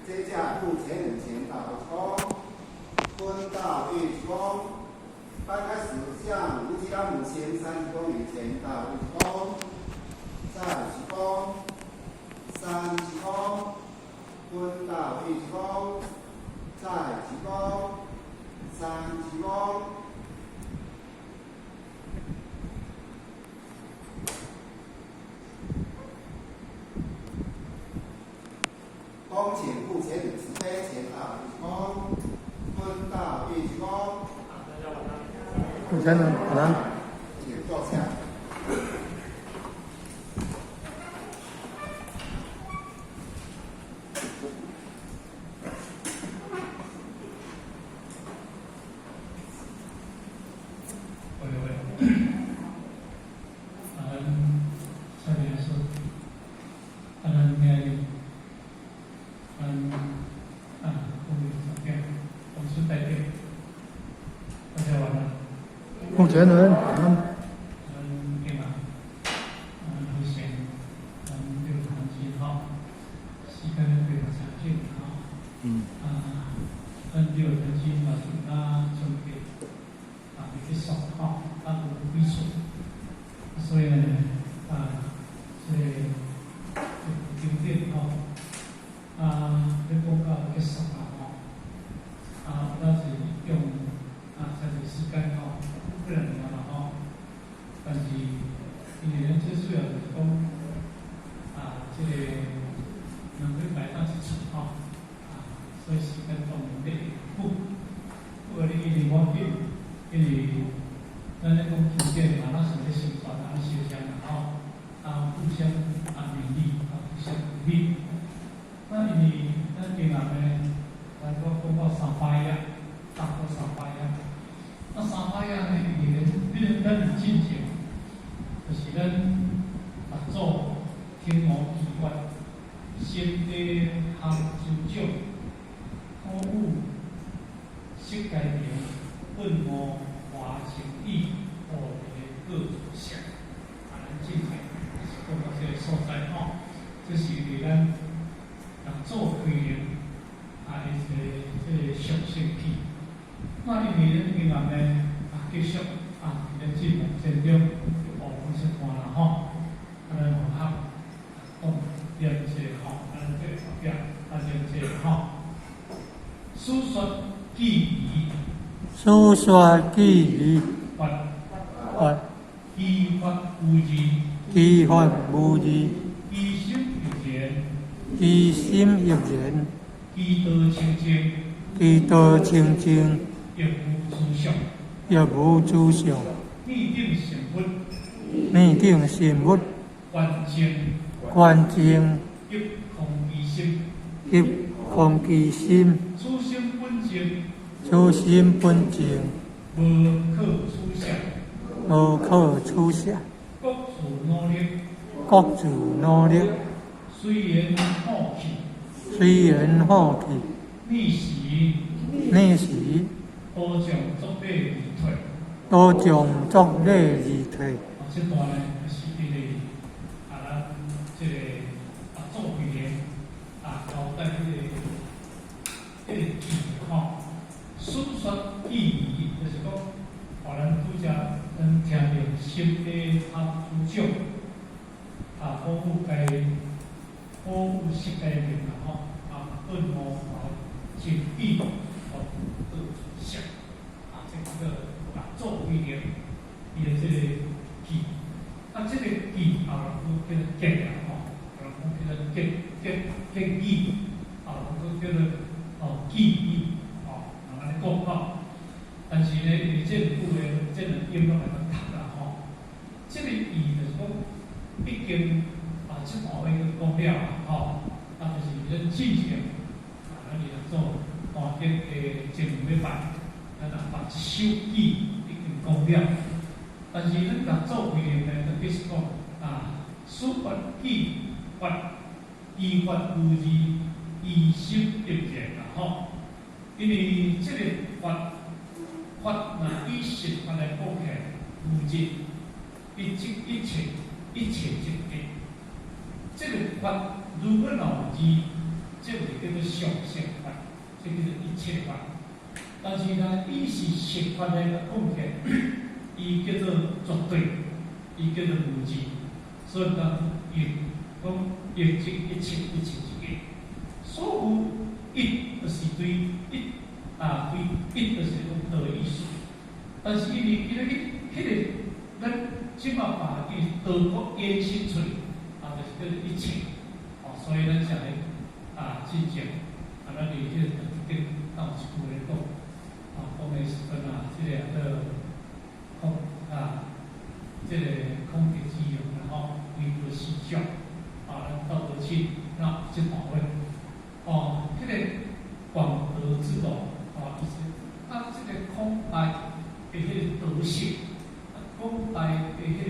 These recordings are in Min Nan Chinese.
接駕赴前人前到一躬，坤道一鞠躬。班開始向吳吉拉母親三鞠躬禮前到一鞠躬，再鞠躬，三鞠躬，坤道一鞠躬，再鞠躬，三鞠躬。恭請赴前人慈悲前到一鞠躬，坤道一鞠躬。顧前人晚安。請坐下。喂喂，啊，咱蔡老師，啊，咱今日，咱啊，各位長長，公司代表，大家晚安。顧前人晚安。咱今日，咱好先，咱六堂經吼，時間咧比較長緊吼。啊，咱六堂經嘛是較準備，啊，未結束吼，啊，有幾處，所以呢，啊，這個經典吼，啊，咧講到結束啊吼，啊，有當時用啊，這個時間吼，不能嘛吼，但是因為咱最主要就是講，啊，這個2禮拜當一次吼，啊，所以時間當然咧會久。不過你因為我緊，因為咱咧講經典嘛，咱是咧宣傳啊，咧相相啦吼，啊，互相啊勉勵，啊，互相鼓勵。那因為咱經驗呢，咱講講到三擺啊，差不多三擺啊。那三擺啊呢，因為咱咱進前，就是咱六祖天王祈願，先帝含諸長，普武釋迦明，頓悟華清意，哦，一個各自相。啊，咱進前是講到這個所在吼，這是為咱六祖開靈，啊，伊這個屬性起。那因為咱經驗呢，啊，繼續啊，佇咧進步當中，就學阮說看啦吼，啊，咱學學講念這吼，啊，咱這後壁啊念這吼，書說記憶，書說記憶，法法依法無二，依法無二，依心亦然，依心亦然，依道清淨，依道清淨，亦無諸相，亦無諸相，滅定成佛，滅定成佛，觀淨，觀淨，一空其心，一空其心，此心本淨，此心本淨，無可取捨，無可取捨，各自努力，各自努力，隨緣好去，隨緣好去，彼時，彼時，多將作禮而退，多將作禮而退。啊，這段呢是因為啊，咱這個啊祖開靈啊交代彼個記吼，書說記憶，就是講，予咱拄則咱聽著心地含諸長，啊，普武該普武釋迦明啦吼，啊，頓悟華清意，哦，各自相，啊，這個啊祖開靈伊的這個記，啊，這個記後來閣叫做結啦吼，後來閣叫做結結結語，後來閣叫做哦記憶，哦，人按呢講吼。但是呢，因為這兩句話，這兩音攏會當讀啦吼。這個意就是講，已經啊，這段話已經講了啦吼，啊，就是咱進前啊，咱二做大吉的前兩禮拜，咱也把這首偈已經講了。但是咱六祖開靈呢，就繼續講啊，書法記法依法無二，依心亦然啦吼。因為這個法法若以實法來講起來，無二，一即一切一切即一。這個法如果若有二，這這毋是叫做上乘法，這叫做一切法。但是呢，伊是實法來講起來，伊叫做絕對，伊叫做無二，所以講一講一即一切，一切即一。所有一就是對一啊，對一就是講道的意思。但是因為今日彼彼個咱這馬把伊道閣延伸出來，啊，就是叫做一切。哦，所以咱才會啊，真正啊，咱佇彼個頂有一句咧講，啊，講的時陣啊，這個叫空啊，這個空德之用啦吼，唯道是相，啊，咱道德經那這段話，哦，彼個廣德之道，啊，就是啊，這個空大的彼個德性，啊，廣大的彼個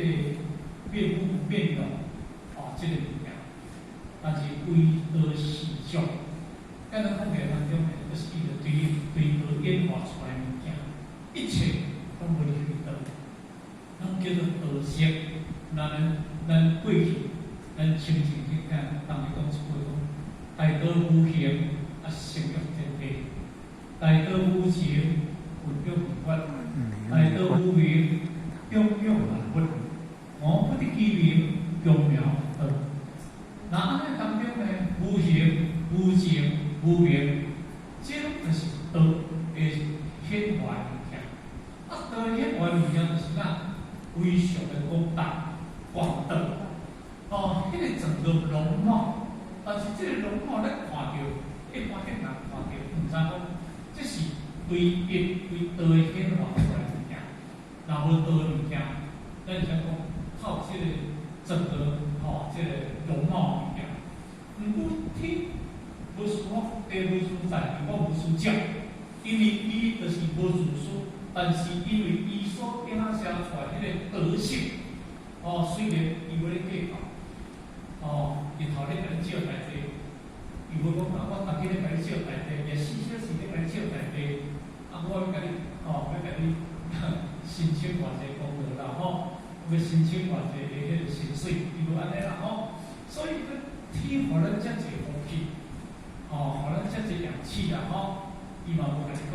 面目面容，哦，這個物件，但是唯道是相，簡單講起來當中，就是伊就對對道演化出來的物件，一切攏無離開道，攏叫做道色。那咱咱過去，咱清淨去聽，當伊講一句講：大道無形，啊，成就天地；大道無情，混養萬法；大道無名，養養萬物。我不得其名，強苗道。那按呢當中呢，無形、無情、無名，這攏就是道的顯化的物件。啊，道顯化的物件就是咱非常的廣大、廣德。哦，彼個整個容貌，但是這個容貌咱看著，一般的人看著，毋知講這是對一對道的顯化出來的物件。若無道的物件，咱才講靠這個整個吼，這個容貌物件。毋過天無事我地無事在，我無事照，因為伊就是無自私，但是因為伊所影射出來彼個德性，哦，雖然伊無咧計較，哦，日頭咧共你照大地，伊無講啊，我逐日咧共你照大地，24小時咧共你照大地，啊，我欲共你，吼，欲共你申請偌濟功德啦，吼，欲申請偌濟的彼個薪水，伊無按呢啦，吼，所以天予咱遮濟福氣，吼，予咱遮濟氧氣啦，吼，伊嘛無共你講，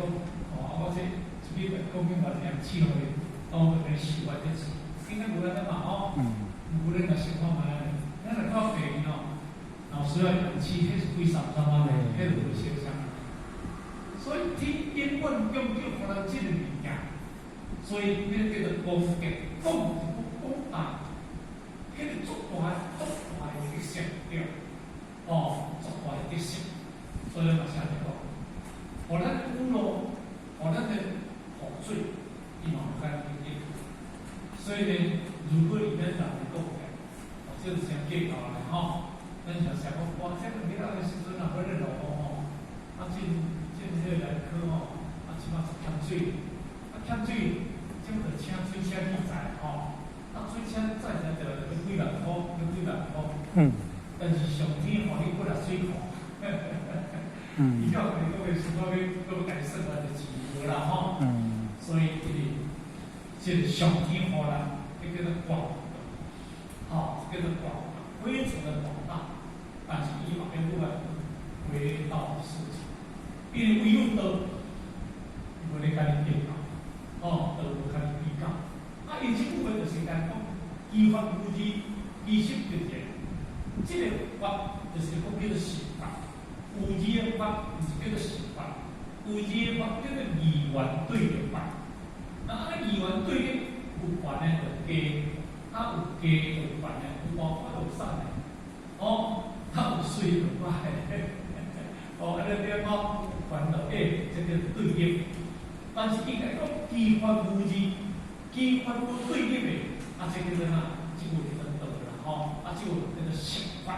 吼，啊，我這一禮拜貢獻偌濟氧氣予你，我欲共你收偌濟錢，應該無按呢嘛，吼，無恁若想看覓按呢，咱若較便宜吼，若有需要氧氣，彼是幾三十萬的，彼就無相像。所以天永遠永久予咱這個物件，所以彼個叫做廣德，廣是講廣大，彼個足大足大的德性對，哦，足大的德性，所以咱嘛寫著講，予咱雨露，予咱的雨水，伊嘛有甲咱記。所以呢，如果以咱人來講起來，哦，這是誠計較的吼。咱常想講，哇，這個囡仔的時陣若欲咧落雨吼，啊進進彼個來科吼，啊這馬就欠水，啊欠水，這就請水車去載吼，啊水車載載就欲幾萬箍，欲幾萬箍。但是上天予你幾若水庫，伊叫共你講的時陣，欲閣欲共你算偌濟錢無啦吼。所以這個這個上天予咱，這叫做廣德，吼，叫做廣德，非常的廣大。但是伊嘛欲來回到世間，因為唯有道，伊無咧共你計較，哦，道無共你比較。啊，伊這句話就是講，依法無二，依心得見。這個法就是講叫做實法，有二的法毋是叫做實法，有二的法叫做二元對立法。那按呢二元對立，有懸的就加，啊有加就有懸的，有活潑就有瘦的，哦，啊有媠就歹，哦，按呢對無？懸就下，這叫對立。但是應該講依法無二，依法無對立的，啊，這叫做啥？這個叫做道啦，吼，啊，這個叫做實法。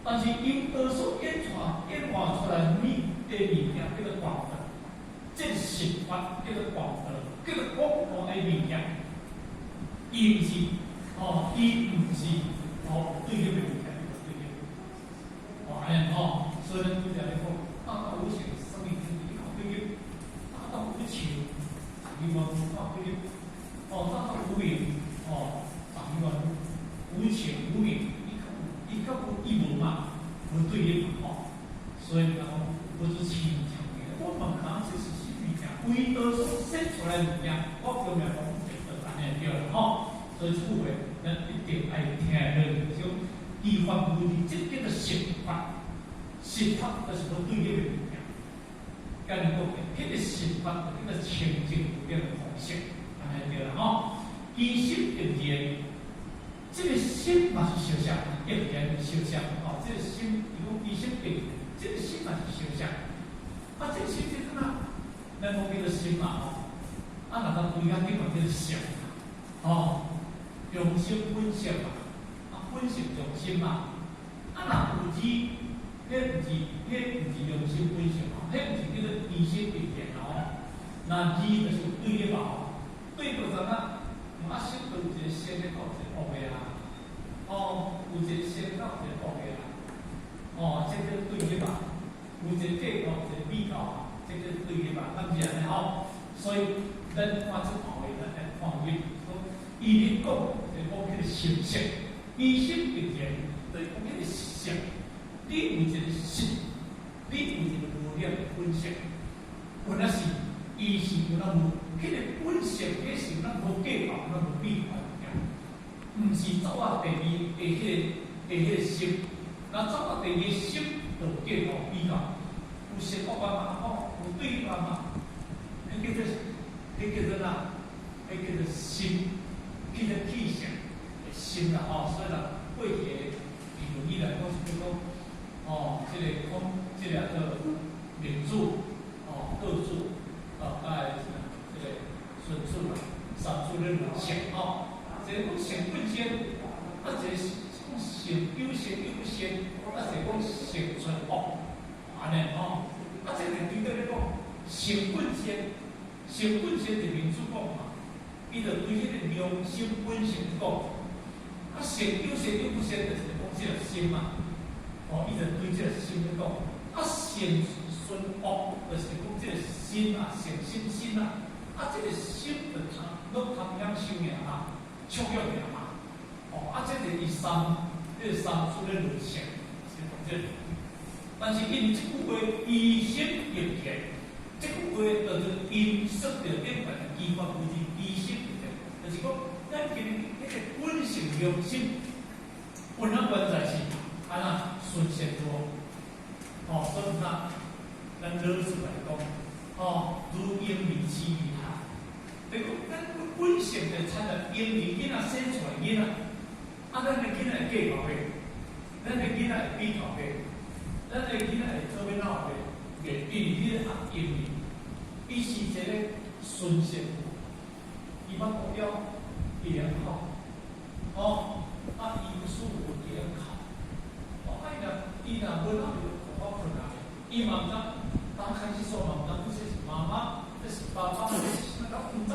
但是由道所演化演化出來物的物件叫做廣德，這實法叫做廣德，叫做廣大的物件。伊毋是，哦，伊毋是，哦，對立的物件，對立。哦，按呢吼，所以咱拄才咧講，大道無形，生命天地，對立；大道無情，永遠無法對立。哦，大道無名，哦，永遠無情無名，伊較有伊無嘛，無對立嘛，吼。所以講不是親像的，我問講這是啥物件？唯道所說出來物件，我叫命講就按呢對啦吼。所以這句話，咱一定愛聽落去。就依法無字，這叫做實法。實法就是無對立的物件。簡單講，彼個實法就叫做清淨無染的方式，按呢對啦吼。依心得見，這個心嘛是相像，一言相像吼。這個心，伊講依心得見，這個心嘛是相像。啊，這個心是怎啊？咱講叫做心嘛吼。啊，若講規工頂嘛叫做相，吼，用心本性嘛，啊，本性用心嘛。啊，若有字，彼毋是用心本性吼，彼毋是叫做依心得見吼。若字就是有對立嘛吼，對立怎啊？啊，心都有一個善的，有一個惡的啊。哦，有一個善到一個惡的啊。哦，這叫對立嘛。有一個計較，一個比較啊，這叫對立嘛，敢是按呢吼？所以咱看這段話，咱來看入，講伊咧講，是講彼個心性，依心得見，就是講彼個性。你有一個心，你有一個無染的本性，有那是，伊是有那無，彼個本性，彼是咱無計較，咱無比較物件，毋是走啊第二的彼個心，若走啊第二個心，就有計較比較，有善惡啊嘛，吼，有對立嘛，彼叫做哪？彼叫做心，彼個氣性的心啦，吼，所以啦，過去的用語來講是講，哦，這個講這個叫明主，哦，道主，哦，佮啥，這個孫子啦，三主咧論性，吼，一個講性本善，啊，一個是講性有善有不善，啊，一個講性存惡，按呢吼，啊，這個對佗咧講性本善，性本善是明主講嘛，伊就對彼個良心本性講，啊，性有善有不善，就是講這個心嘛。哦，伊就對這個心咧講，啊，善順惡，就是講這個心啊，善心心啊，啊，這個心就貪，攏貪念修爾嘛，畜欲爾嘛，哦，啊，這個伊三，這個三主咧論性，是講這個。但是因這句話依心得見，這句話就是因說著頂懸的依法無字依心得見，就是講咱今日彼個本性良心，有哪關在是按怎順善多，哦，所以哪，咱老師來講，哦，如嬰兒痴於奶，這個咱本性就親像嬰兒囡仔生出來囡仔，啊，咱的囡仔會計較袂？咱的囡仔會比較袂？咱的囡仔會做欲鬧袂？袂，因為彼個啊嬰兒，伊是一個純善，伊捌國了，伊會哭，哦，啊，伊有舒服伊會哭。哦，啊，伊若無鬧就哭好困難，伊嘛毋知，剛開始說嘛毋知，這是媽媽，這是爸爸，這是啥個毋知，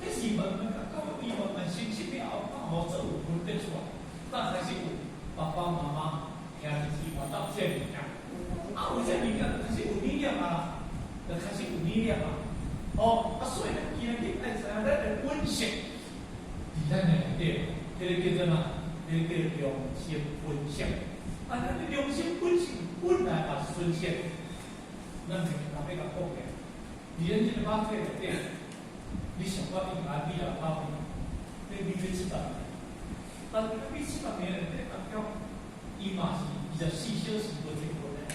這是慢慢教育伊慢慢熟悉了後，才予做有分別出來。才開始有爸爸媽媽、兄弟姊妹鬥這物件，啊，有這物件就開始有理念啊啦，就開始有理念啊。哦，啊，所以咱今日愛知影咱的本性，佇咱的內底，這個叫做啥？這個叫良心本性。啊，咱的良心本性本來嘛是純善，咱袂當欲共講的。佇咱這個肉體內底，你想我應該你來拋你，你欲70年，但是你70年內底當中，伊嘛是24小時無停困的，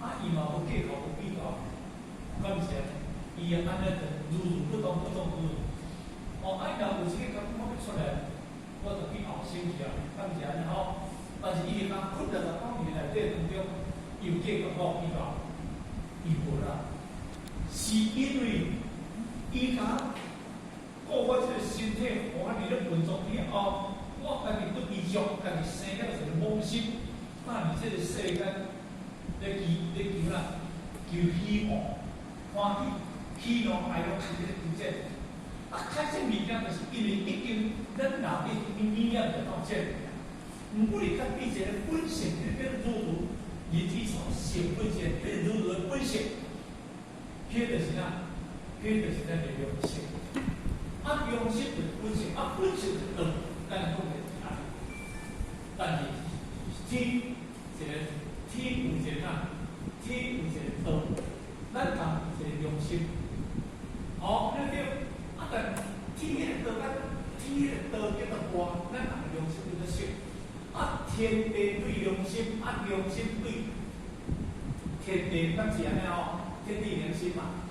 啊，伊嘛無計較無比較，敢毋是按呢？伊按呢就如如不動不動如如。哦，啊，伊若有這個感覺欲出來，我就去後生去啊，敢毋是按呢吼？但是伊當困60公年內底當中，伊有計較無比較，伊無啦，是因為伊共顧我這個身體，予我佇咧運作以後，我家己不知足，家己生了一個妄心，啊，佇這個世間咧求咧求啦，求喜惡、歡喜、喜怒哀樂，是咧求這個。啊，開這物件就是因為已經咱人已經理念就到這個。毋過你較比一個本性，彼個如如人之初性本善，彼個如如的本性，彼就是啥？彼就是咱的良心。啊，良心就是本性，啊，本性就是道，咱來講的是按呢。但是天一個天有一個啥？天心，啊良心對天地，敢是按呢吼？天地良心嘛。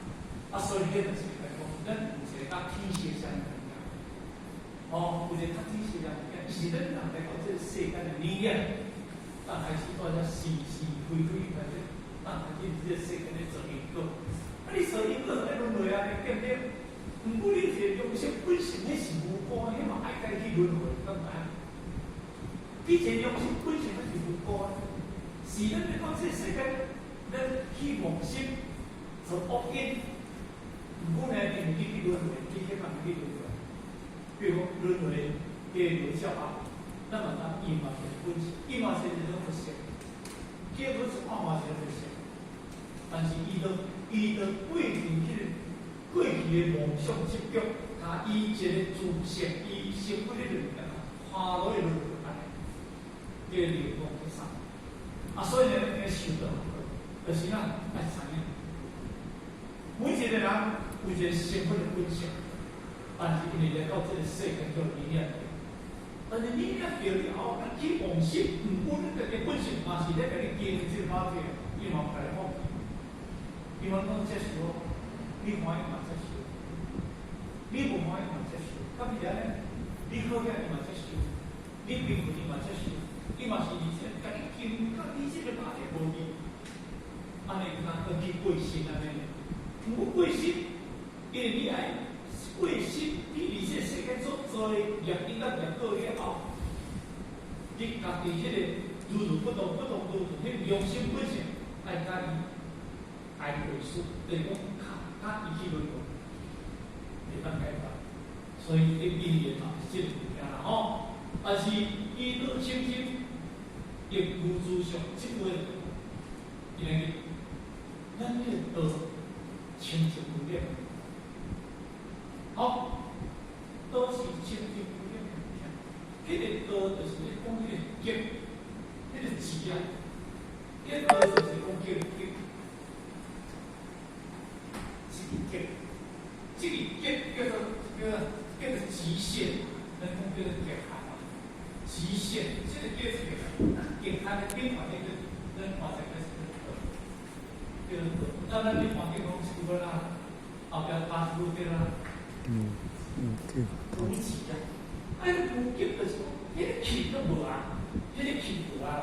啊，所以彼就是來講，咱有一個佮天性相同的，哦，有一個佮天性相同的，是咱人來講，這個世間的理念，咱開始蹛遮是是非非，反正咱開始這個世間咧做因果。啊，你做因果就愛輪迴啊，對毋對？毋過你這個良心本身，彼是無辜，彼嘛愛共去輪迴，敢毋知影？你這個良心本身彼是無辜的，是咱來講這個世間，咱去妄心做惡因。毋過呢，因為你去輪迴，你起碼去輪迴。比如講輪迴，加輪小啊，咱嘛知伊嘛是本性，伊嘛是一種佛性，叫做是看嘛是佛性。但是伊都過去彼個過去的妄想執著，共伊一個自性，伊身份彼個物件，看落去輪迴按呢，叫流亡去啥？啊，所以呢，咱修道，就是咱愛知影，每一個人有一個身份的本性，但是因為來到這個世間叫理念，但是理念著了後，咱去妄心，毋過咱家己本性嘛是咧共你經營這個肉體，伊嘛共你放棄，伊嘛攏接受，你歡喜嘛接受，你無歡喜嘛接受，敢是按呢？你好額伊嘛接受，你貧困伊嘛接受，伊嘛是而且共你經營，佮你這個肉體無異，按呢敢閣去過身按呢？毋過過身，因為你愛過身，你佇這個世間所做的業因佮業果了後，你家己彼個如如不動，不動如如，彼個良心本性愛共伊愛歸宿，就是講佮伊去輪迴，會當解決。所以這因緣嘛是這個物件啦吼。但是依道清淨，亦無諸相，這句話因為咱彼個道清淨無染，好，道是清淨無染的物件。彼個道就是咧講彼個結，彼個字啊，彼個道就是講叫結，這個結，這個結叫做極限，咱講叫做極限啊，極限，這個叫極限，極限的變化，那個咱看這個是道，叫做道。咱咱咧環境講是無啦，後壁加一句對啦。對。無極啊，啊，無極就是講，彼個氣都無啊，彼個氣無啊啦，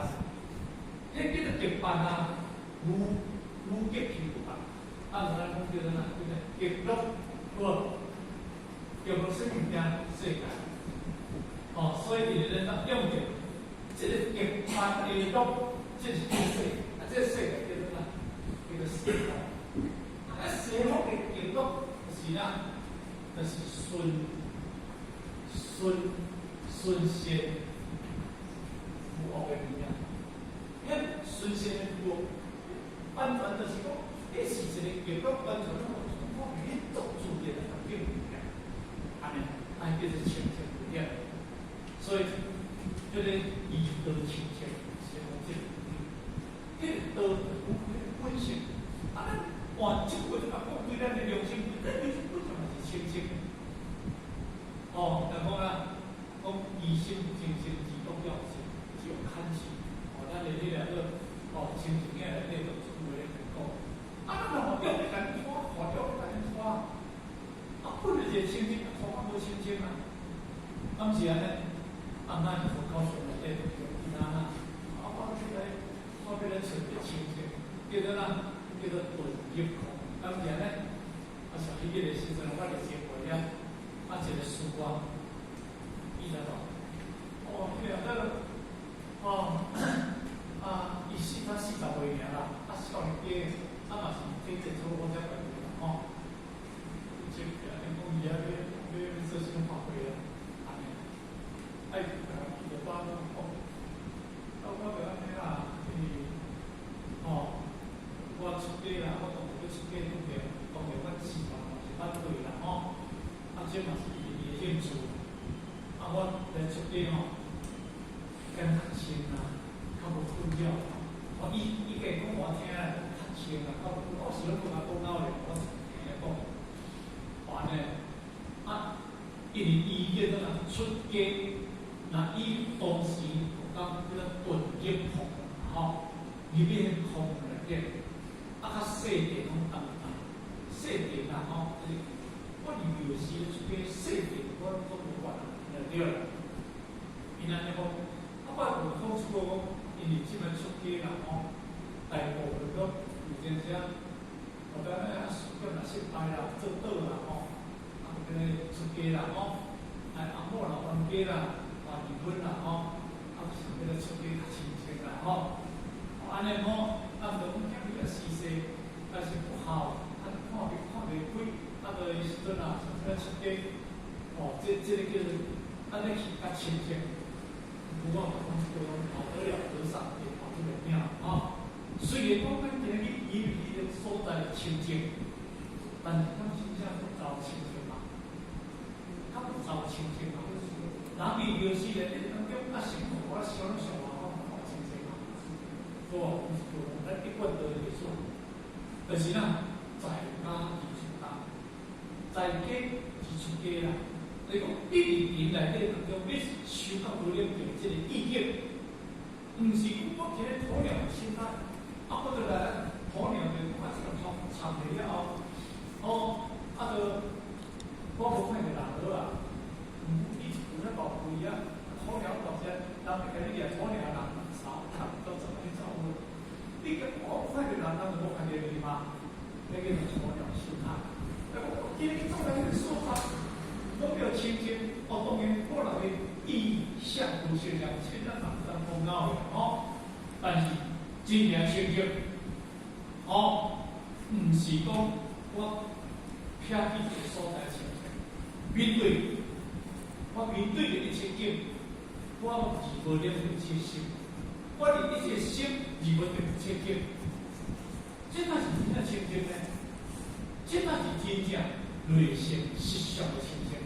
彼個叫做極辦啊，無極氣無啊，啊，咱講叫做哪？叫做極樂，無？極樂啥物件世界？哦，所以佇咧咱用著這個極辦的樂，這是叫世，啊，這個世界叫做哪？叫做西方。啊，西方的極樂就是哪？就是順善無惡的物件。彼順善的無惡，完全就是講，彼是一個極樂，完全攏無彼足自然的環境物件，按呢，按叫做清淨無染。所以，這個依道清淨是講這個彼個道有彼個本性，啊，咱換這句話就講對咱的良心，咱良心本身嘛是清淨的。哦，人講啊，講疑心清淨，自動了是只有看清。哦，咱的彼個哦，清淨的內底就出話咧講。啊，咱若用咧共伊拖，看了咧共伊拖，啊，本來就清淨，拖啊無清淨啊，敢是按呢？啊，咱佛教上內底就其他啊，啊，我欲來找一個清淨，叫做哪？叫做頓入空，敢是按呢？啊，像彼個時陣，我佇前輩遐，啊，一個師父，伊就講，哦，彼個那個，哦，啊，伊40歲爾啦，啊，少年家，啊嘛是天天做我才關注啦，吼。這個講伊啊，欲做啥物發揮啊？按呢，啊，伊就講，哦，啊，我就按呢啦，因為，吼，我出家啦，我當初欲出家當然，當然阮師父嘛是反對啦，吼。啊，這嘛是伊的興趣。啊，我來出家吼，敢較清啊，較無困擾。哦，伊家講我聽啦，較清啊，較無，我是咧講啊講到咧，我聽伊講。安呢，啊，因為伊叫做哪出家，若伊當時講叫做頓入空，入去彼空內底，啊，較細地攏重重，細地啦吼，就是我入廟時出家細地，我攏總無管啊，就對啦。𪜶按呢講，啊，我有講出過講，因為這擺出家啦吼，大部分攏有陣時啊，後擺啊，事業若失敗啦，做倒啦吼，啊，變出家啦吼，啊，翁某若冤家啦，啊，離婚啦吼，啊，想欲來出家較清淨啦吼，按呢吼，啊，毋著講欠伊啊時勢，但是不好，啊，看袂開，啊，就彼時陣啊，想欲出家，哦，這個叫做按呢去較清淨。不過講叫講得了和尚會跑這個廟啊。雖然講咱今日伊彼個所在清淨，但是敢真正不走清淨嘛？敢不走清淨嘛？人佇廟寺內底當中啊，辛苦我想攏想話講清淨嘛？對無？咱一貫道的藝術，就是咱在家而出家，在家而出家啦。你講你佇林內底當中，你修到無了境這個意境，毋是講我今日鴕鳥的心態，啊，我就來鴕鳥就看這個頭插下了後，哦，啊，就我無看著人好啊，你有咧搞開啊，鴕鳥大只，人會共你掠鴕鳥人走，人都怎麼去走？你講我看著人，人就無看著你嘛？那叫做鴕鳥心態。我今日做來彼個所在，攏叫清淨。哦，當然個人的意向有善良，這咱嘛毋通講拗的吼。但是真正清淨，哦，毋是講我撇去一個所在清淨，面對我面對著一切境，我而無染一切心，我佇一切心而無著一切境，這才是真正清淨呢？這才是真正內心實相的清淨。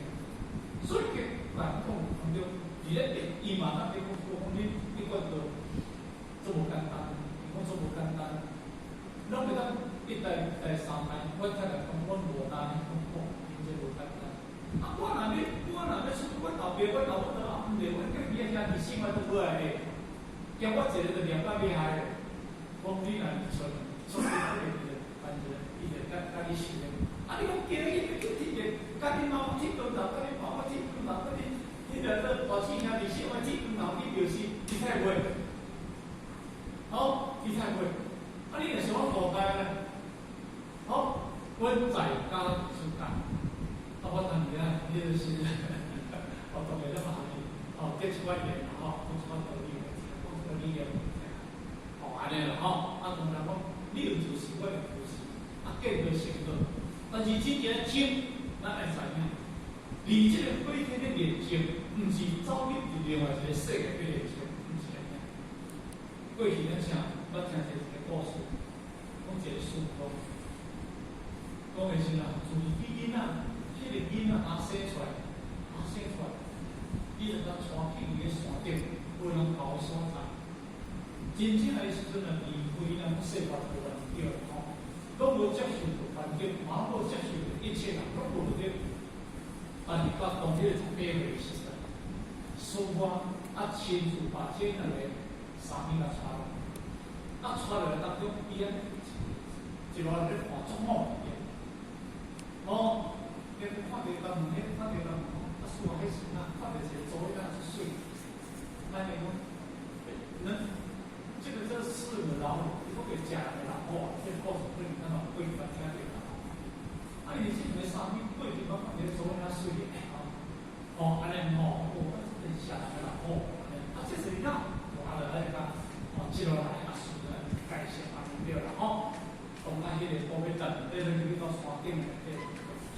所以，講講當中，佇咧伊嘛當咧講講你一貫道做無簡單，伊講做無簡單，攏會當一代、二代、三代，我太太講，阮五代講講，真正無簡單。啊，我若欲出，阮後壁，阮老母都啊，毋對，阮叫伊兄弟姊妹都無愛的，驚我一個就念到厲害的。講你若出出去，伊就反正伊就共你修煉。啊，你講今日去去鐵個，共恁媽媽鐵拳頭，共恁爸爸鐵拳頭，共恁恁兩個大姊兄弟姊妹鐵拳頭去就是你太會。好，你太會。啊，你若是我五代呢？好，阮在家出家。啊，我當然啊，你就是，我當然咧嘛，哦，結一寡緣吼，講一寡道理，講一寡理念，哦，按呢啦吼，啊，當然講，你有自信，我有自信，啊，見道成道。但是真正精，咱愛知影，佇這個火天的煉淨，毋是走入佇另外一個世界去煉淨，毋是按呢。過去咱聽，捌聽一個故事，講一個師父，講的是啊，自己囡仔，彼個囡仔剛生出來，剛生出來，伊就共帶去伊個山頂，無人到的所在。真正的時陣啊，離開咱世界的環境吼，攏無接受著環境，嘛無接受著一切人，攏無對。但是到當彼個18歲的時陣，師父啊親自把這兩個三囡仔帶來，啊帶來當中，伊啊一路咧看足猛的，哦，伊看著甲問，看著甲問，啊師父彼時陣看著一個查某囡仔足媠，咱就講，那這個這四個老虎，伊講會食人的老虎，這個故事可能咱嘛過去捌聽著啦。啊，伊這兩个三囡過去捌看著查某囡仔媠的，吼，哦，按呢吼，哦，這是食人的老虎，啊，這是囡仔，啊，就來講，哦，接落來啊，師來介紹按呢對啦，吼。當啊，彼個寶貝站，咧去到山頂內底，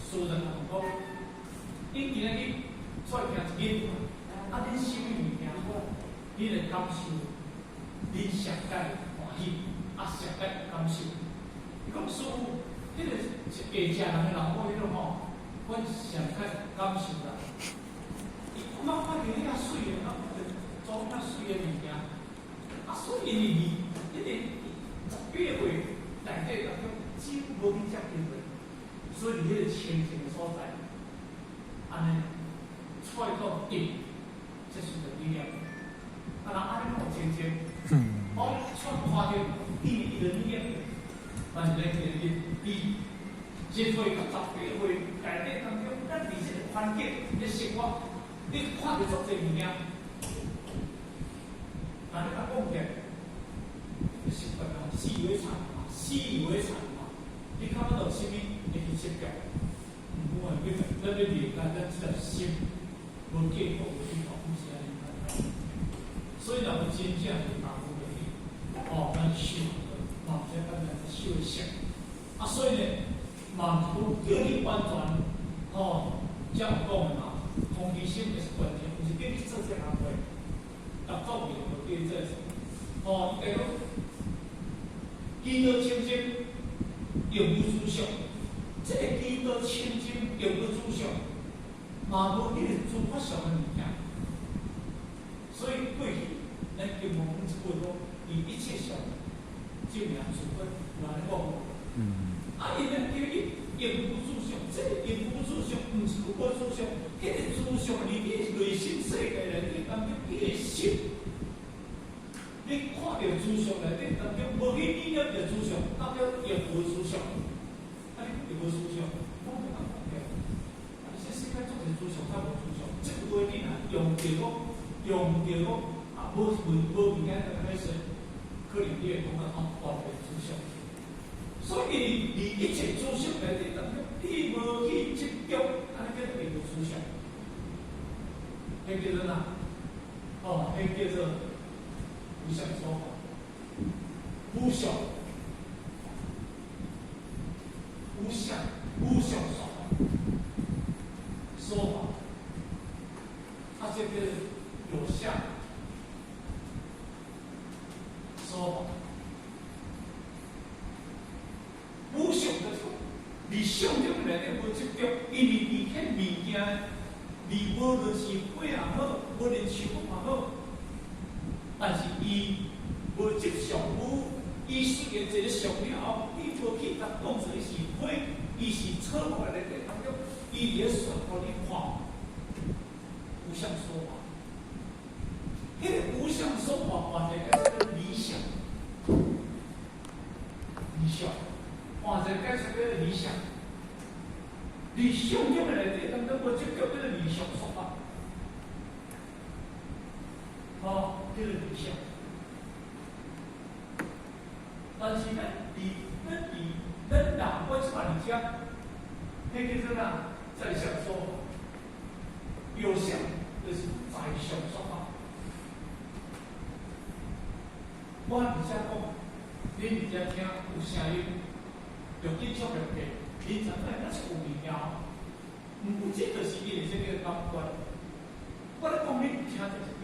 師就問講，恁今仔日出來行一日，啊，恁啥物物件，恁會感受，恁上蓋歡喜，啊，上蓋有感受。伊講師父，彼個是會食人的老虎，彼種吼，阮上蓋感受啦。伊我看著彼較媠的，啊，看著做較媠的物件，啊，所以因為彼個18歲內底當中幾乎無去接近的，所以佇彼個清淨的所在，按呢，揣到定，這是個力量。啊，若按呢有清淨，哦，揣看著去念，但是咱今日伫7岁到18岁内底當中，咱佇這個環境咧生活，你看著足濟物件，但你若講起來，習慣啊，習以為常嘛，習以為常嘛，你感覺到啥物會去執著？毋過你咱咧理解咱這個心無結構無去講，毋是按呢款。所以若有真正是功夫落去，哦，咱修嘛毋使簡單修會成。啊，所以呢，嘛毋是講叫你完全，吼，才有講的嘛，空虛心就是關鍵，毋是叫你做這工課，逐作業無叫你做。哦，伊講，祈禱清淨，用無諸相。這個祈禱清淨，用無諸相，嘛無彼個諸法相的物件。所以過去咱經文講一句講，以一切相證明諸法，有按呢講無？啊，伊咧叫你用無諸相，這個用無諸相，毋是講無諸相，彼個諸相佇你內心世界內底當中，你的心，你看著諸相內底當中，無去念念著諸相，那叫用無諸相。啊，你用無諸相，我袂當講起來。啊，這世間足濟諸相，才無諸相。這個話你若用著講，用著講，啊，無無無物件就安呢說，可能你會講啊，哦，完全諸相。所以，佇一切諸相內底當中，你無去執著，按呢叫做無諸相。彼叫做啥？哦，彼叫做無相說法。無相，無相，無相說法，說法。啊，這叫有相說法。無相就是講，佇相中內底無執著，因為佇彼物件，佇無論是花也好，無論樹木也好，但是伊無執相，無伊雖然一個相了後，你無去共當做是花，伊是草木內底當中，伊佇咧說予你看，無相說法。彼個無相說法，換一個解釋理想，理想。換一個解釋叫做理想，理想中的內底當中無執著叫做理想說法，吼，叫做理想。但是咱佇咱佇咱人，我這擺佇遮，彼叫做啥？在相說法，有相就是在相說法。我佇遮講，恁佇遮聽有聲音。著緊唱著對，恁知影咱是有物件吼。毋過這就是因為這個感官。我咧講恁聽就是對。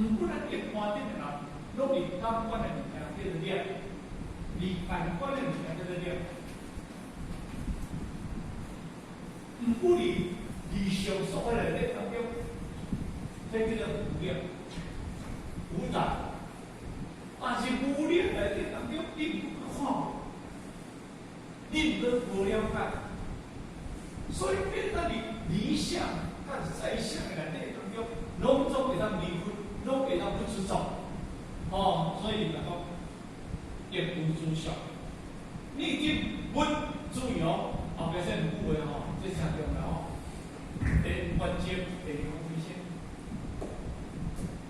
毋過咱一般頂的人，攏用感官的物件叫做念，離感官的物件叫做念。毋過佇理想說法內底當中，這叫做無念、無染。但是無念內底當中，你毋看無。你毋過無了解，所以變做佇理想佮在相的內底當中，攏總會當離分，攏會當不執著。哦，所以來講，亦無諸相。你已經不注意哦，後壁這兩句話吼，這誠重要哦。第一關鍵，第二空虛心。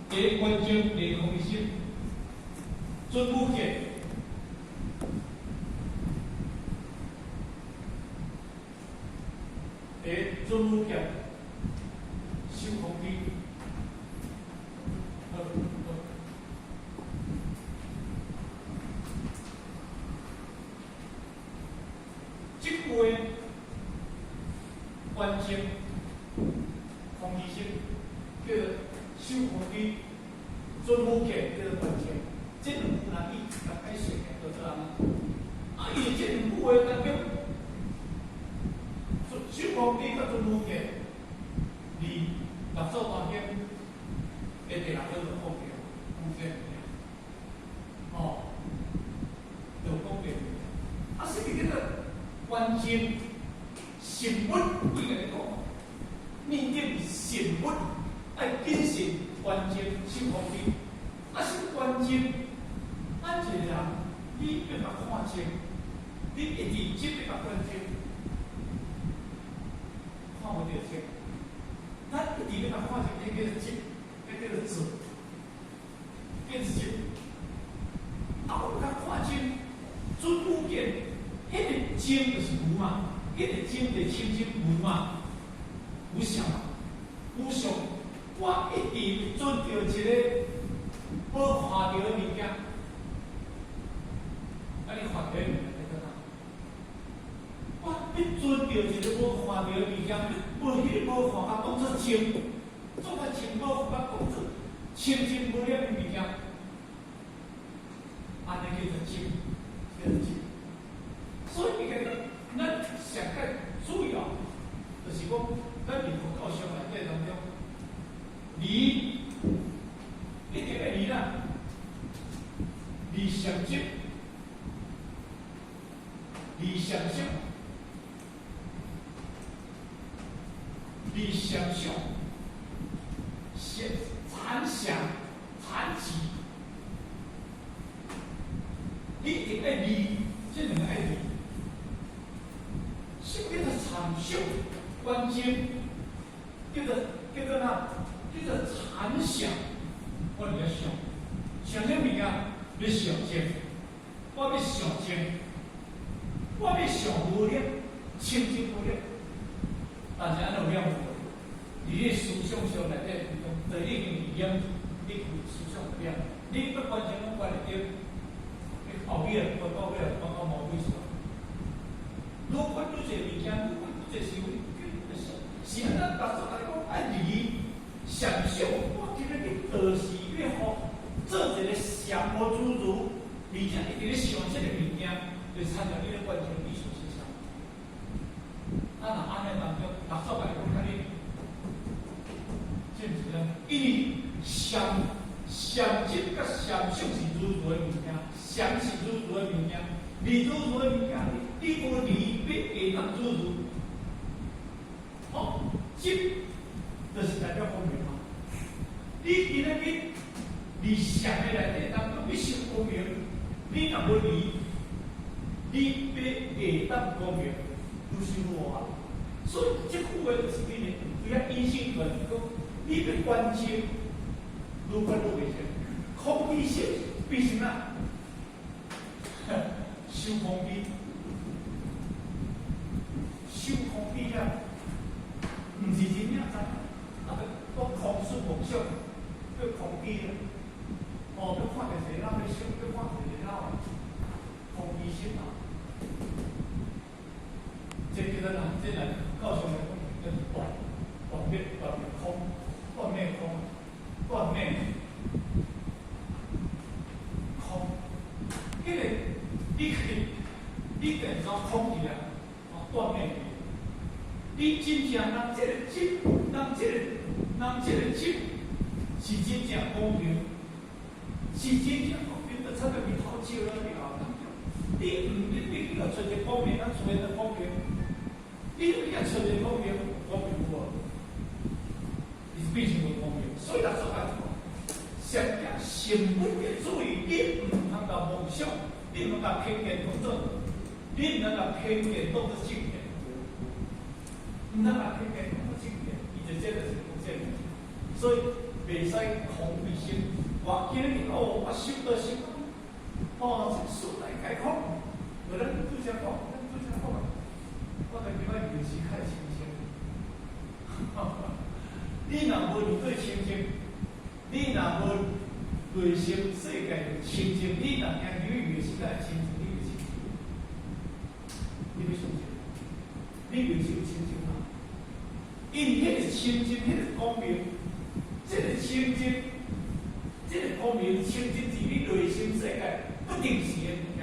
第一關鍵，第二空虛心。準無見。第一準無見，守空虛。好，好。這句話關鍵，空虛心叫做守空虛，準無見叫做關鍵。這兩句若你共解釋的，就做按呢。啊，伊這兩句話當中，守空虛佮準無見，佇六祖壇經的第六章就講著，有這物件，吼，就講著物件。啊，啥物叫做關鍵？神物，伊共你講，念經神物愛謹慎關鍵守空虛。啊，啥物關鍵？咱一個人，你欲共看清，你一直執欲共看清，看無著清。咱一直欲共看清，彼叫做執，彼叫做執，叫做執。啊，我欲共看清，準無見，彼个清就是無嘛，彼个清就清淨無嘛，無相嘛，無相。我一直準著一个無看著的物件，啊，你看著的物件在哪？我你準著一个無看著的物件，你無彼个無看，共當做清，做較清無看，當做清淨無染的物件，按呢叫做執，叫做執。所以伊個咱上較主要，就是講，咱佇佛教上內底當中，離一定愛離啦，離相執，離相想，離相想，想殘想殘執，你一定愛離，這兩个愛離。什麼叫做禪想觀境？叫做哪？叫做禪想。我佇遐想，想啥物件？欲想淨，我欲想淨，我欲想無染，清淨無染。但是按呢有染無？佇你思想上內底，就已經是染，已經思想有染。你欲觀境攏觀會著，你後尾啊，觀到尾啊，觀到魔鬼去。愈觀愈濟物件，愈觀愈濟思維，是按怎？六祖共你講愛離想象，我今日去道士欲予做一个降魔主如，而且一直咧想這个物件，就親像你咧觀境藝術思想。啊，若按呢當中，六祖共你講較你，是毋是呢？因為想想執佮想想是如如的物件，想是如如的物件，離如如的物件，你無離，欲會當如如。好，執就是代表光明嘛。你今仔日佇想的內底當中，你想光明，你若無離，你欲會當光明，不是我啊。所以這句話就是因為對遐引申出來，講你欲觀境，愈觀愈袂清，空悲心變啥？想空悲，想空悲啊！毋是真正知，啊，閣空思妄想，閣空悲啊！哦，閣看著一個人欲想，閣看著一個人空悲心啊！這叫做哪？這來教上來講，叫做斷斷滅斷滅空，斷滅空，斷滅空。彼個你去，你變做空去啊！哦，斷滅去。你真正人這個執，人這個執是真正光明，是真正光明，就親像日頭照了以後，你毋你你去予揣一個光明，咱厝的光明，你去予揣一個光明，光明無？伊是變成無光明，所以六祖講，上件成本的注意，你毋通共妄想，你毋通共偏見當做，你毋通共偏見當做正見。毋通共偏見當做正見，伊就這就是講這個，所以袂使空悲心。我今日哦，我修道修哦，這四大皆空，無咱拄才講，咱拄才講，我家己我認識較清晰。你若無面對清淨，你若無內心世界清淨，你若行入去內心內清淨，你袂清淨，你欲相信？你袂是有清淨嗎？因彼個清淨，彼個光明，這個清淨，這個光明清淨是你內心世界不定時的物件，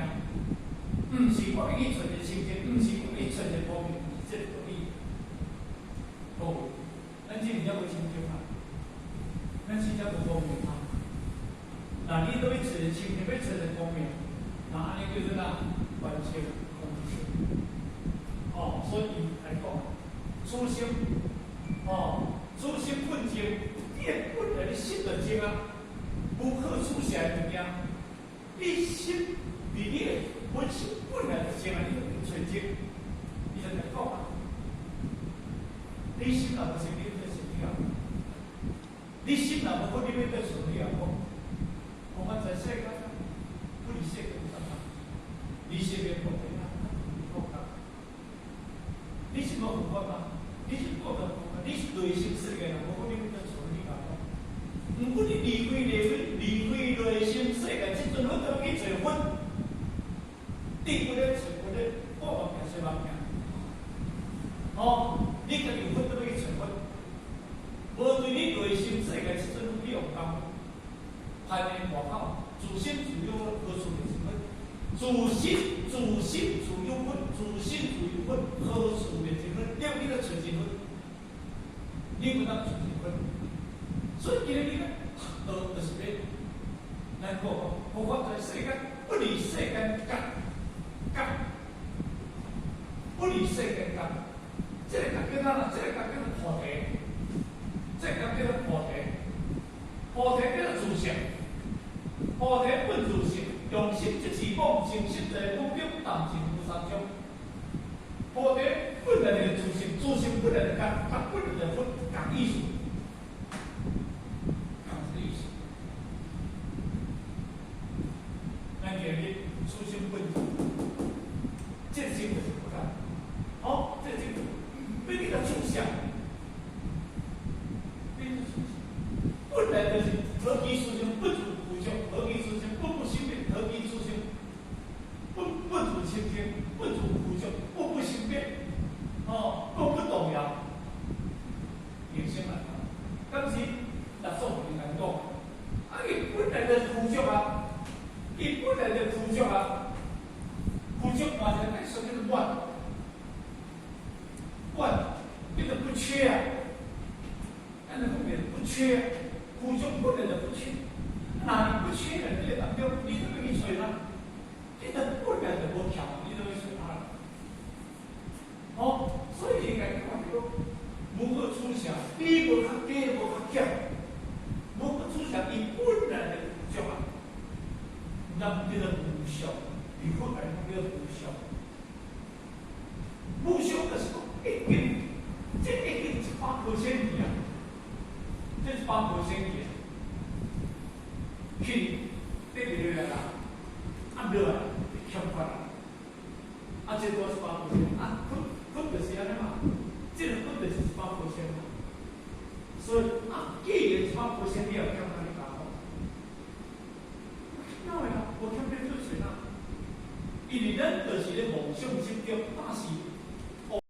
毋是我欲去揣一個清淨，毋是我欲去揣一個光明，毋是這個道理。哦，咱真正無清淨啊，咱真正無光明啊。那你都欲揣一個清淨，欲揣一個光明，那按呢叫做哪？完全空性。哦，所以來講，此心，哦，此心本淨，你本來你心就淨啊，無可取捨的物件。你心伫你的本性本來就靜啊，你就去揣靜，你就來講啊。你心若無靜，你欲揣你也無。你心若無好，你欲揣你也無。我們在世間，不離世間啥物？離世間菩提啊，你是無佛法嗎？你是過得佛法？你是內心世界若無好，你欲揣你也無。毋過你離開內離開內心世界，這陣佛就去揣佛，對不咧？揣佛咧，我嘛行，西嘛行。哦，你家己佛都欲去揣佛，無對你內心世界這陣去用功，攀緣外口，自心自有何處覓尋佛？自心自心自有佛，自心自有佛，何處覓尋佛？你欲去揣一佛，你不當揣一佛。所以今日你咧學就是欲，咱講佛法在世間，不離世間覺，覺，不離世間覺。這個覺叫啥？這個覺叫做菩提，這個覺叫做菩提，菩提叫做自性，菩提本自性，用心即是妄，淨心在無邊，淡靜無三相。菩提本來就是自性，自性本來就覺，覺本來就佛，仝意思，仝一個意思。咱今日初心本自，這個心就是佛啊。好，這個心欲去共出相，欲去出相，本來就是何其自性本自具足，何其自性本不生滅，何其自性本本自清淨，本自具足，本不生滅，哦，本不動搖。用心來講，當時六祖就共講，啊，伊本來就具足啊，伊本來就具足啊，具足換一個說叫做滿，滿變得不缺啊，咱就講變不缺，具足本來就不缺，那你不缺的這個當中，你怎麼去揣他？你就本來就無欠，你怎麼去揣他？哦，所以應該講講，無過出相，比無較低，無較減，無過出相，伊本來就具足啊，咱叫做無相，以佛來講叫做無相。無相就是講已經，這已經100% 去啊，這100% 去，去跌落來啦，按落來欠缺啦，啊，這多100%，啊，佛佛就是按呢嘛，這個佛就是100%嘛，所以啊，既然100%，你也欠哪裡講？哪會啊？無欠欲去揣哪？因為咱就是咧妄想執著，但是